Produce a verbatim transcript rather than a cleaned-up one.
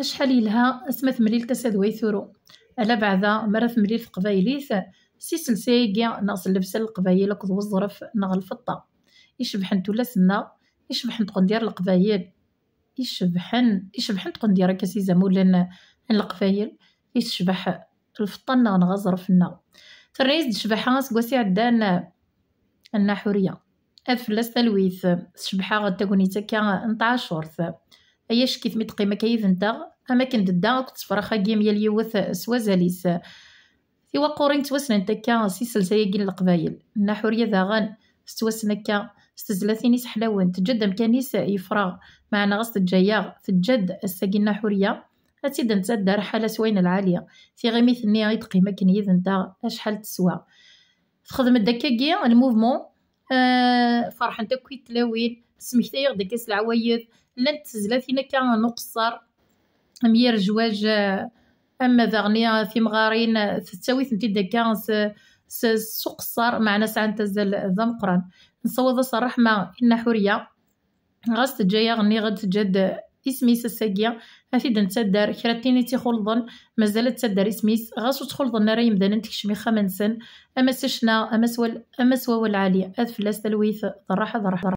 Acḥal yelha asma temlilt ass-a d way turu. Ala beɛda mi ara temlil teqbaylit s iselsa-agi neɣ s llebsa n leqbayel akked weẓref neɣ lfeṭṭa. Icebḥen tullas-nneɣ, icebḥen tqendyar n leqbayel, icebḥen, icebḥen tqendyar akka s izamulen n leqbayel, icebḥ lfeṭṭa-nneɣ neɣ aẓref-nneɣ. Terna-yas-d ccbaḥa aseggas iɛeddan Nna Ḥuriya. Ad fell-as talwit, tecbeḥ-aɣ-d tagnit akka n tɛacurt. Ay acki-t mi d-teqqim akka yid-nteɣ, am akken d-dda akked tefrax-agi yal yiwet s wazal-is. Tiwaqurin ttwassnent akka s iselsa-agi n leqbayel. Nna Ḥuriya daɣen tettwassen akka s tezlatin-is ḥlawen, teǧǧa-d amkan-is yefreɣ, meɛna ɣas teǧǧa-yaɣ, teǧǧa-d ass-agi Nna Ḥuriya, ad tt-id-nettadder ḥala s wayen lɛali. Tiɣimit-nni i d-teqqim akken yid-nteɣ acḥal teswa. Texdem-d akkagi lmuvmu, ah, ferḥent akk i tlawin, tesmektay-aɣ-d akka s leɛwayed, llant tezlatin akka n uqeṣṣer, am yir jwaj, ah, ama daɣni timɣarin, ah, tettawi-tent-id akka s, s, s uqeṣṣer, meɛna sɛant azal d ameqqran. Nessawaḍ-as ṛṛeḥma i Nna Ḥuriya, ɣas teǧǧa-yaɣ, nniɣ-d teǧǧa-d isem-is ass-agi, ad t-id-nettadder, kra n tin i tt-ixulḍen, mazal ad tadder isem-is, ɣas ur ttxulḍen ara yemdanen tekcem ixxamen-nsen, ama s ccna, ama s wal-, ama s wawal lɛali, ad fell-as talwit, d ṛṛaḥa, d ṛṛaḥa.